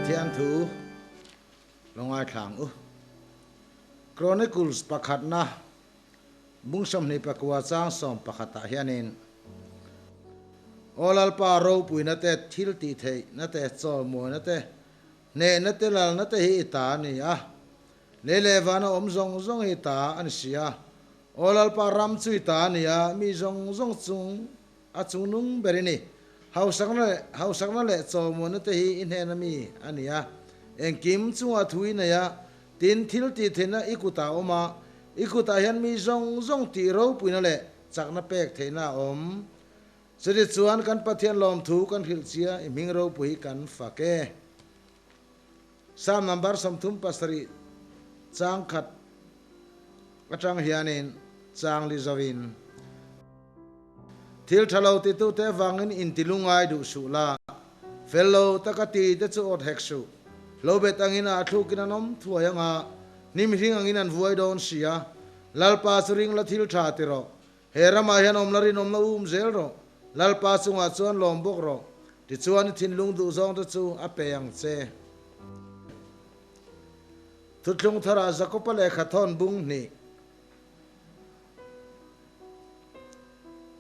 Pathian thu lo ngaithlang u. Chronicles pakhatna bung 29 chang 11 ah hianin Aw Lalpa ropuina te thil tih theihna te chawlmawina te Hnehna te lalna te hi i ta a ni a, lei leh vana awm zawng zawng hi i ta a ni si a. Aw Lalpa, ram chu i ta a ni a, mi zawng zawng chung a chungnung ber i ni. Hausakna leh hausakna leh chawmuanna te hi i hnehna mi a ni a, engkim chungah thu i nei a, tin thil tih theihna i kutah a awm a, i kutah hian mi zawng zawng tih ropuina leh chakna pek theihna a awm. Chutih chuan kan Pathian lawmthu kan hrilh chia i hming ropui hi kan fak e. Psalm number 37 chang khat atang hianin chang li zoin, Thil tha lo titute avangin intilungai duh suh la, fel lo taka ti te chu awt hek suh. Hlobet angin a thlukin an awm thuai anga, hnim hring angin an vuai dawn si a, Lalpa chu ring la thil tha ti rawh. He ramah hian awm la rinawm la um zel rawh, Lalpa chungah chuan lawm bawk rawh, tichuan i thinlung duhzawng te chu a pe ang che. Thuthlung tharah Jakopa lehkha thawn bung hnih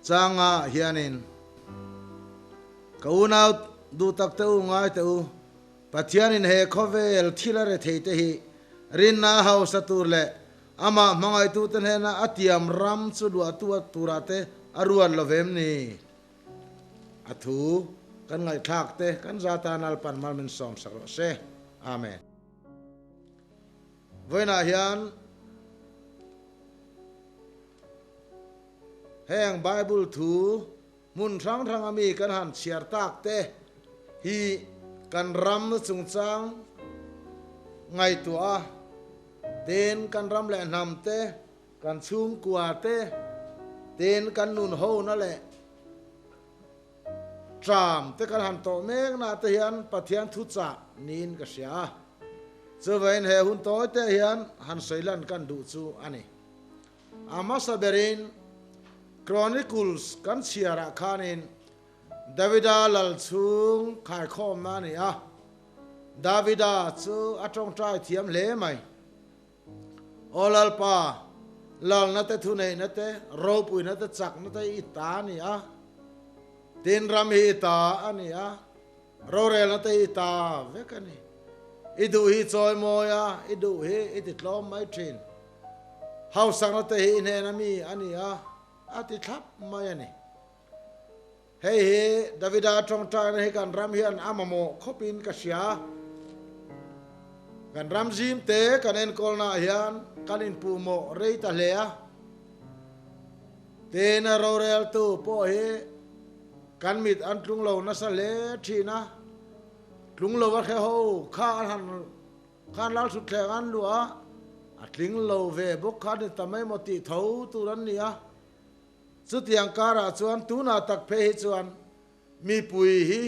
changa hianin, Ka unau duh tak te u ngai teh u, Pathianin he khawvel thil a rethei te hi rinna a hausa tur leh Amah hmangaihtute hnena a tiam ram chu luahtu turah te a ruat lo vem ni? A thu kan ngaihthlak te kan za tan Lalpan mal min sawm sak rawh se. Amen. Vawiinah hian heng Bible thu hmun hrang hrang a mi kan han chhiar tak te hi kan ram chungchang ngaihtuah a, Tin, kan ram leh hnam te, kan chhungkua te, tin kan nun hona leh tram te kan han tawh mek na te hian Pathian thuchah niin ka hria a. Chuvangin he hun tawi te hian han sawi lan kan duh chu a ni. A hmasa berin Chronicles kan chhiarah khanin Davida lal chhung khaikhawmna a ni a. Davida chu a tawngtai thiam hle mai. Aw Lalpa, lalna te, thuneihna te, ropuina te, chakna te i ta a ni a. Tin, ram hi i ta a ni a, rorelna te hi i ta vek a ni. I duh hi i chawi mawi a, i duh hi i ti tlawm mai thin. Hausakna te hi i hnena mi a ni a, a ti thlap mai a ni. Hei hi Davida tawngtaina hi kan ram hian a mamawh khawpin ka hria. Kan ram zim te kan enkawlnaah hian kan inpuhmawh rei ta hle a. Tin, roreltu pawh hi kan mit an tlung lo nasa hle thin a. Tlung lo a hre ho kha an han khan lal thutthleng an luah a, a tling lo ve bawk kha ni ta mai maw tih tho tur an ni a. Chutiang karah chuan tunah tak phei hi chuan mipui hi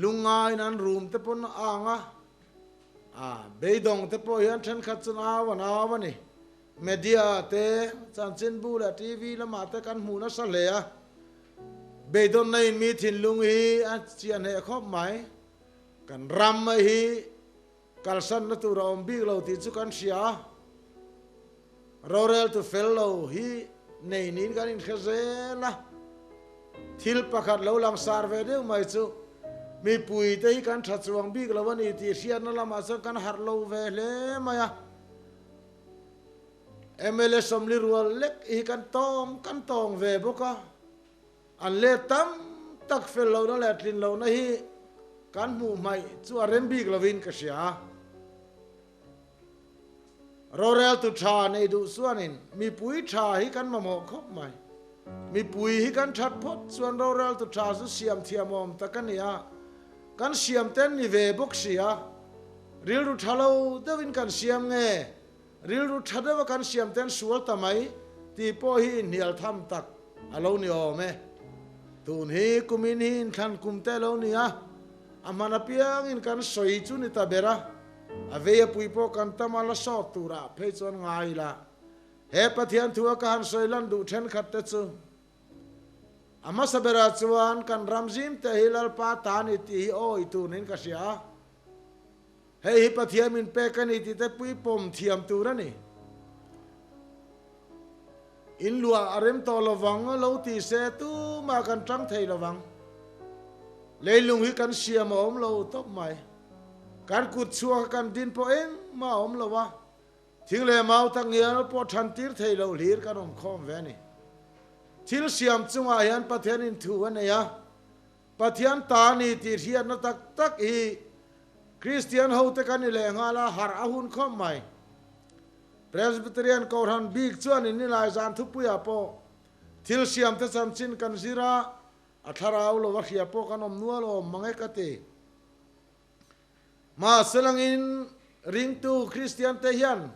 lungngaiin an rum te pawn a ang a, a beidawng te pawh hian thenkhat chuan au an au a ni. Media te, chanchinbu leh TV lamah te kan hmuh nasa hle a, beidawnna in mi thinlung hi a chiah hneh khawp mai. Kan ram hi kalsanna tur a awm bik lo tih chu kan hria a. Roreltu fel lo hi nei niin kan inhre zel a, thil pakhat lo langsar ve deuh mai chu mipui te hi kan tha chuang bik lo a ni tih hriatna lamah chuan kan harh lo ve hle mai a. Mla sawmli rual lek hi kan tawng kan tawng ve bawk a, an let tam tak fel lohna leh tlin lohna hi kan hmuh hmaih chu a rem bik lovin ka hria a. Roreltu tha nei duh chuanin mipui tha hi kan mamawh khawp mai. Mipui hi kan that phawt chuan roreltu tha chu siam thiamawm tak a ni a. Kan siam ten ni ve bawk si a, rilru tha lo deuhin kan siam nge, rilru tha deuha kan siam ten sual ta mai tih pawh hi inhnial tham tak a lo ni awm e. Tun hi kumin hi inthlan kum te a lo ni a, a hman apiangin kan sawi chu ni ta ber a, a vei a pui pawh kan tam a la sawt turah phei chuan ngai ila. He Pathian thu a ka han sawi lan duh thenkhat te chu A hmasa berah chuan kan ram zim te hi Lalpa ta ni tih hi awi tur niin ka hria a. Hei hi Pathian min pek a ni tih te pui pawm thiam tur a ni. In luah a rem tawh lovang lo ti se tumah kan tang thei lovang. Leilung hi kan siam a awm lo tawp mai. Kan kut chhuak a kan din pawh engmah a awm lo a. Thing leh mau tak ngial pawh than tir thei loh hlir kan awm khawm ve a ni. Thil siam chungah hian Pathianin thu a nei a, Pathian ta ni tih hriatna tak tak hi Kristian hote kan ni leh nghal a, harh a hun khawp mai. Presbyterian Kohhran bik chuan in nilai zan thupuiah pawh thil siamte chanchin kan zir a, a thlarau lo a hria pawh kan awm nual awm mang e ka ti. Mahse langin ringtu Kristiante hian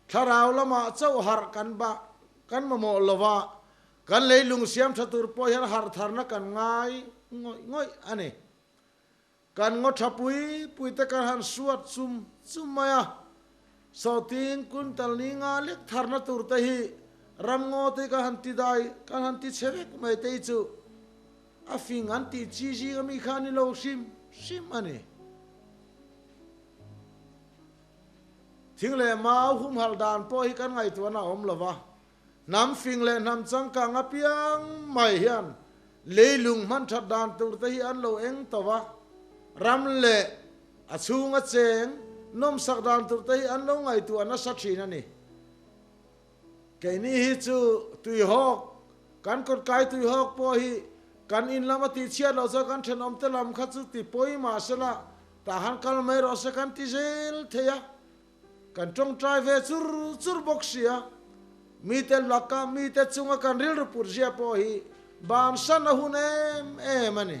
thlarau lamah chauh harh kan bah kan mamawh lo va, kan leilung siam tha tur pawh hian harh tharna kan ngai ngawih ngawih a ni. Kan ngaw tha pui pui te kan han suat chum chum mai a, sawhting kuntal ni nga lek tharna tur te hi ram ngaw te kan han ti dai kan han ti chhe vek mai te hi chu A fing an tih chi zing ami kha ni lo hrim hrim a ni. Thing leh mau humhalh dan pawh hi kan ngaihtuahna a awm lo va, hnam fing leh hnam changkang apiang mai hian leilung hman that dan tur te hi an lo eng tawh a, ram leh a chhunga cheng nawmsak dan tur te hi an lo ngaihtuah nasa thin a ni. Keini hi chu tuihawk, kan kawtkai tuihawk pawh hi kan in lama tihchhiat loh chuan kan thenawmte lam kha chu ti pawi mah sela tah han kal mai rawh se kan ti zel thei a, kan tawngtai ve chur chur bawk si a, mite laka mite chunga kan rilru put zia pawh hi bansan a hun em em a ni.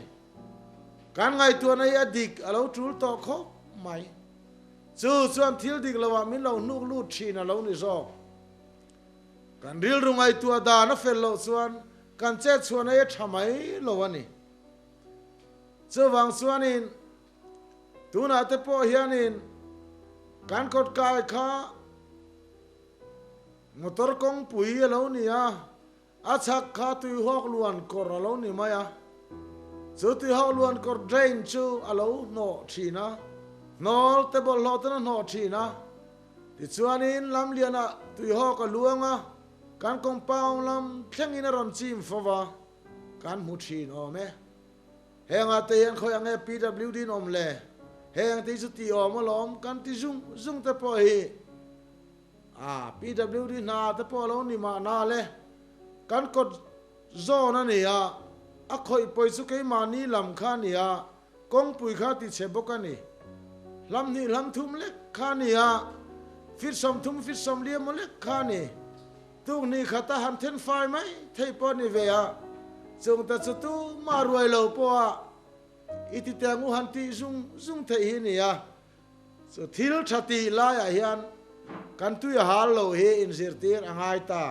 Kan ngaihtuahna hi a dik a lo tul tawh khawp mai. Chu chuan thil dik loah min lo hnuk lut thin a lo ni zawk. Kan rilru ngaihtuah dan a fel loh chuan kan chet chhuah na hi a tha mai lo a ni. Chuvang chuanin tunah te pawh hianin kan kawtkai kha motor kawngpui a lo ni a, A chhak kha tuihawk luan kawr a lo ni mai a, chu tuihawk luan kawr drain chu a lo hnawh thin a, hnawl te bawlhhlawh ten a hnawh thin a. Tichuanin lamlianah tuihawk a luang a, kan compound lam thlengin a rawn chim fo va, kan hmu thin awm e. Hengah te hian khawi ang e PWD in awm le? Heng te hi chu tih awm alawm kan ti zung zung te pawh hi. A, PWD hna te pawh a lo ni mahna le, kan kawt zawn a ni a, a khawih pawi chu keimahni lam kha a ni a, kawngpui kha ti chhe bawk a ni. Hlam hnih hlam thum lek kha a ni a, fit 30 fit 40 emaw lek kha a ni. Tuk hnih khata han then fai mai thei pawh a ni ve a, chung ta chu tumah ruai lo pawh a i ti teng u han tih zung zung theih hi a ni a. Chu thil tha tih laiah hian kan tui a hal lo hi inzirtir a ngai ta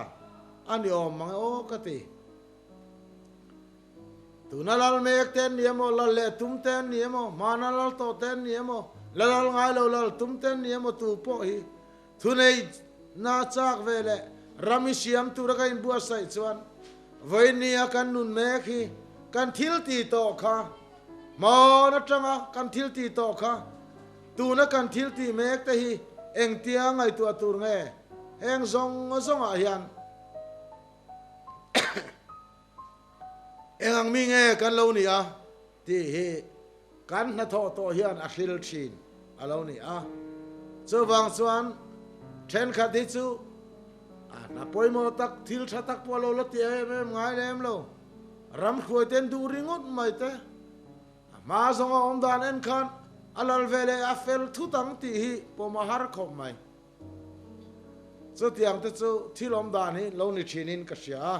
a ni awm mang e aw ka ti. Tuna lal mek te an ni emaw, lal leh tum te an ni emaw, hmana lal tawh te an ni emaw, la lal ngai lo lal tum te an ni emaw tu pawh hi thuneihna chak ve leh ram i siam tura ka inbuatsaih chuan vawinia kan nun mek hi kan thil tih tawh kha Hmawn atanga kan thil tih tawh kha tuna kan thil tih mek te hi engtia ngaihtuah tur nge? Heng zawng zawngah hian eng ang mi nge kan lo ni a tih hi kan hnathawh tawh hian a hril thin a lo ni a. Chuvang chuan thenkhat hi chu a hna pawimawh tak thil tha tak pawh a lo la ti em em ngai lem lo. Ram hruaiten duh ringawt mai te, a hma zawnga awm dan en khan a lal ve leh a fel thut ang tih hi pawm a har khawp mai. Chutiang te chu thil awm dan hi lo ni thinin ka hria a.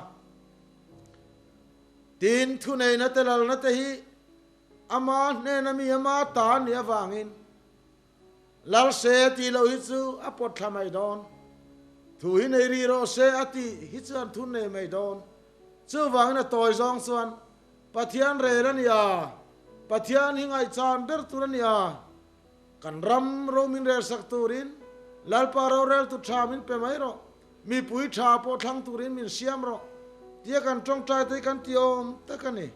Tin, thuneihna te lalna te hi. Ama hnena mi ama ta a nih avangin Lal se tih loh hi chu a pawt thla mai dawn. Thu hi nei rih rawh se a tih hi chuan thu nei mai dawn. Chuvangin a tawi zawng chuan Pathian rel a ni a, Pathian hi ngaihchan ber tur a ni a, kan ram ro min relsak turin Lalpa roreltu tha min pe mai rawh, mipui tha pawh thlang turin min siam rawh tia kan tawngtai te hi kan ti awm tak a ni.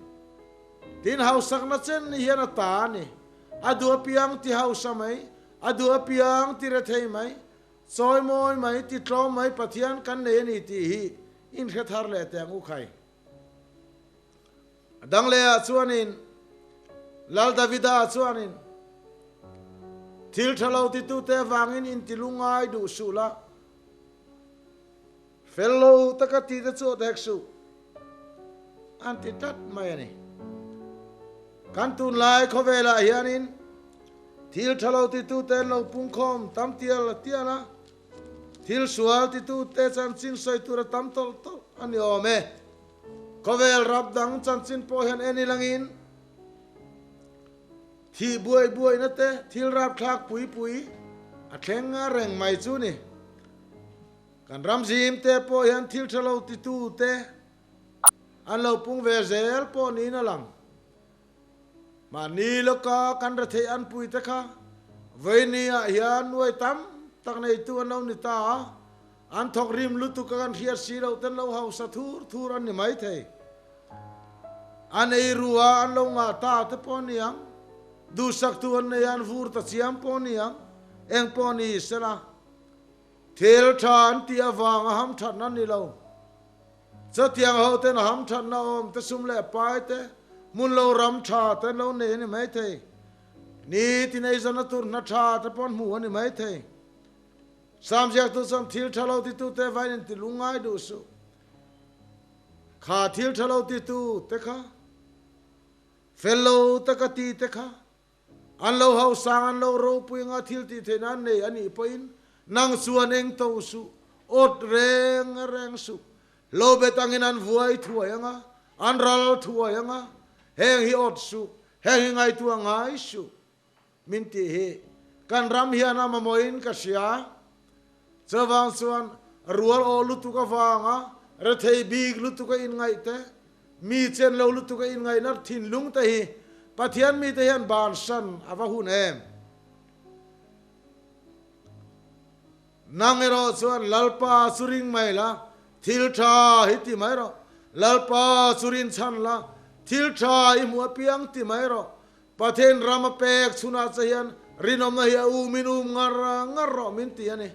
Tin, hausakna chen ni hian a ta a ni. A duh apiang ti hausa mai, a duh apiang ti rethei mai, chawimawi mai, ti tlawm mai Pathian kan nei a ni tih hi inhre thar leh teh ang u khai. A dang leh ah chuanin Lal Davida chuanin thil tha lo titute avangin inti lungai duh suh la, fel lo taka tite chu a hek suh an ti tlat mai a ni. Kan tunlai khawvelah hianin thil tha lo titute an lo pungkhawm tam tial tial a, Thil sual titute chanchin sawi tur a tam tawlh tawlh a ni awm e. Khawvel rap dang chanchin pawh hian en ilangin thih buai buaina te thil rapthlak pui pui a thleng reng mai chu ni. Kan ram zim te pawh hian thil tha lo titute an lo pung ve zel pawh niin a lang. Mahni lawka kan retheih an pui te kha vawiini ah hian nuai tam tak neitu an lo ni ta a, an thawk rim lutuk a kan hriat si loh ten lo hausa thur thur an ni maithei. An ei ru a an lo ngah ta te pawh a ni ang, duhsaktu an nei a an vur ta chiam pawh a ni ang, eng pawh ni sela thil tha an tih avanga hamthatna ni lo. Chutiang ho ten hamthatna awm te sum leh pai te, hmun lo ram tha te an lo nei a ni maithei. Ni tin eizawnna tur hna tha te pawh an hmu a ni maithei. Sam ziaktu chuan thil tha lo titu te vain in ti lungngai duh suh. Kha thil tha lo titu te kha, fel lo taka ti te kha, An lo hausang, an lo ropui anga thil tih theihna an nei a nih pawhin nang chuan eng to suh, awt reng reng suh. Lo bet angin an vuai thuai anga, an ral thuai anga, heng hi awt suh, heng hi ngaihtuah ngai suh min tih hi kan ram hian a mamawhin ka hria. Chuvang chuan rual aw lutuk avanga rethei bik lutuk a inngaih te, mi chen lo lutuk a inngaihna thinlung te hi Pathian mite hian bansan a va hun em? Nang erawh chuan Lalpa chu ring mai la, thil tha hi ti mai rawh. Lalpa chu rinchhan la, thil tha i hmuh apiang ti mai rawh. Pathian ram a pek chhunah che hian rinawmna hi a um in um ngar ngar rawh min ti a ni.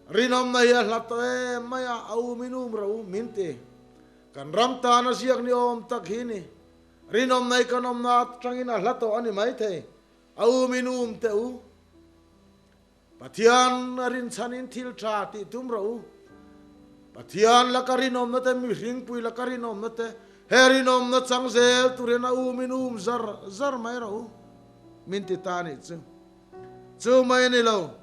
Rinawmna hi a hlat tawh em mai a, a um in um rawh u min ti. Kan ram tan a ziak ni awm tak hi ni. Rinawmna hi kan awmna atangin a hla tawh a ni maithei. A um in um teh u. Pathian a rinchhanin thil tha tih tum rawh u. Pathian laka rinawmna te, mihringpui laka rinawmna te, he rinawmna chang zel tur hian a um in um zar zar mai rawh u. Min ti ta nih chu. Chu mai a ni lo.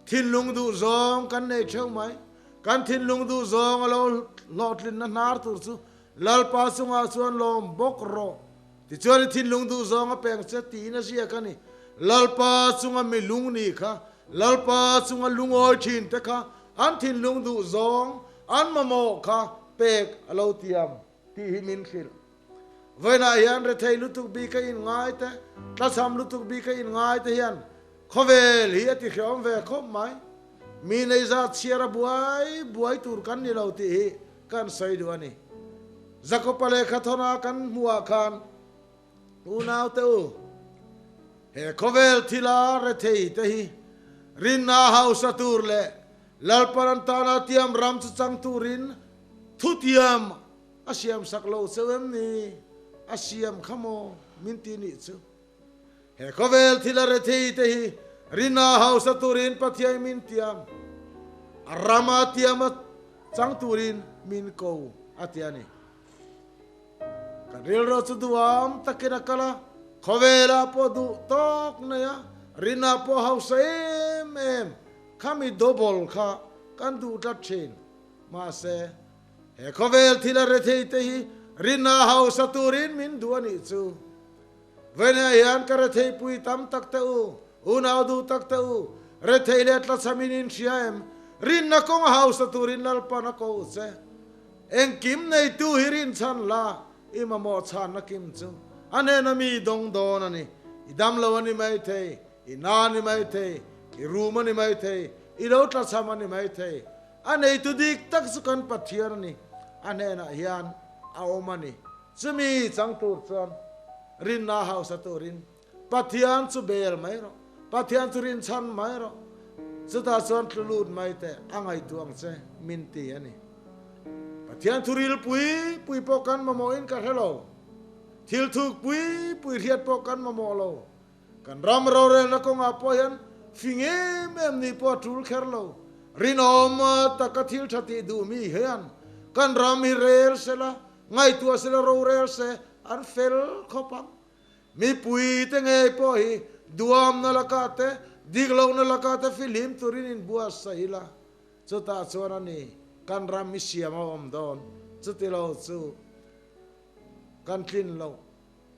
Thinlung duh zawng kan nei theuh mai. Kan thinlung duh zawng a lo hlawhtlinna hnar tur chu Lalpa chungah chuan lawm bawk rawh. Tichuan i thinlung duh zawng a peng che tiin a ziak a ni. Lalpa chunga mi lung ni kha, Lalpa chunga lungawi thin te kha an thinlung duh zawng an mamawh kha pek a lo tiam tih hi min hrilh. Vawiinah hian rethei lutuk bik a inngai te, tlachham lutuk bik a inngai te hian khawvel hi a ti hreawm ve khawp mai. Mi nei zat chhiar a buai buai tur kan ni lo tih hi kan sawi duh a ni. Jakopa lehkha thawna kan hmuhah khan unaute u, he khawvel thila rethei te hi rinna hausa tur leh Lalpan an tana tiam ram chu chang turin thutiam a siam sak lo cheu em ni? A siam kha maw min ti nih chu. He khawvel thila rethei te hi rinna hausa turin Pathian min tiam, a rama tiama chang turin min ko a ti a ni. Kan rilru chu duham takin a kal a, khawvelah pawh duh tawk nei a, rinna pawh hausa em em khami double kha kan duh tlat thin. Mahse, he khawvel thila rethei te hi rinna hausa turin min duh a nih chu. Vawiinah hian ka retheipui tam tak te u, unau duh tak te u, rethei leh tlachhamin in hria em? Rinna kawng a hausa turin Lalpan a ko che. Engkim neitu hi rinchhan la, i mamawh chhanna kim chu a hnena mi dawng dawn a ni. I dam lo a ni maithei, i na a ni maithei, i rum a ni maithei, i lo tlachham a ni maithei. A neitu dik tak chu kan Pathian a ni, a hnenah hian a awm a ni. Chumi chang tur chuan rinna hausa turin Pathian chu bel mai rawh, Pathian chu rinchhan mai rawh, chutah chuan tlu lut mai teh a ngaihtuah ang che min ti a ni. Pathian thu ril pui pui pawh kan mamawhin ka hre lo, thil thuk pui pui hriat pawh kan mamawh lo, Kan ram rorelna kawngah pawh hian fing em em ni pawh a tul kher lo. Rinawm taka thil tha tih duh mi hian kan ram hi rel se la, ngaihtuah se la, rorel se an fel khawp ang. Mipui te ngei pawh hi duamna lakah te, dik lohna lakah te fihlim turin inbuatsaih ila, chutah chuan a ni kan ram hi siam a awm dawn. Chuti lo chu kan tlin loh.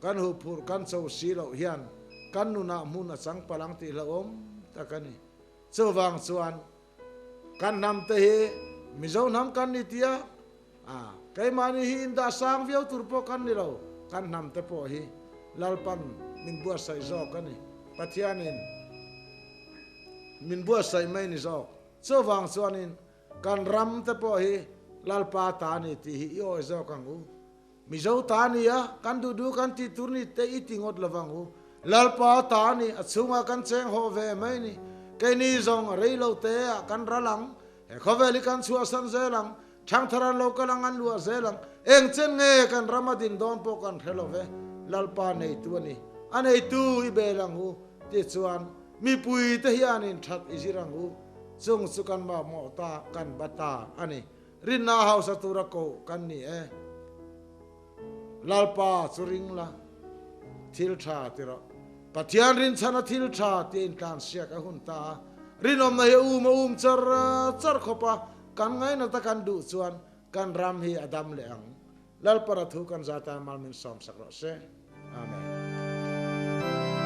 Kan huphurh kan cho si loh hian kan nunah hmun a chang palh ang tih hlauhawm tak a ni. Chuvang chuan kan hnam te hi Mizo hnam kan ni tia a, keimahni hi indah sang viau tur pawh kan ni lo, kan hnam te pawh hi Lalpan min buatsaih zawk a ni. Pathianin min buatsaih mai ni zawk. Chuvang chuanin kan ram te pawh hi Lalpa ta a ni tih hi i awi zawk ang u. Mizo ta ni a, kan duh duh kan tih tur ni te i ti ngawt lovang u. Lalpa ta ni, a chhungah kan cheng haw ve mai ni. Keini zawng a rei lo te ah kan ral ang, he khawvel hi kan chhuahsan zel ang, thangthar an lo kal ang an luah zel ang, eng chen nge kan ram a din dawn pawh kan hre lo ve. Lalpa neitu a ni, a neitu i bel ang u, tichuan mipui te hianin that i zir ang u, chung chu kan mamawh ta, kan ba ta a ni. Rinna hausa tura koh kan ni e. Lalpa chu ring la, thil tha ti rawh. Pathian rinchhana thil tha tia intlansiak a hun ta a. Rinawmna hi a um a um char char khawp a, kan ngainata kan duh chuan kan ram hi a dam leh ang. Lalpa ra thu kan zata mal min sawmsak rawh se. Amen.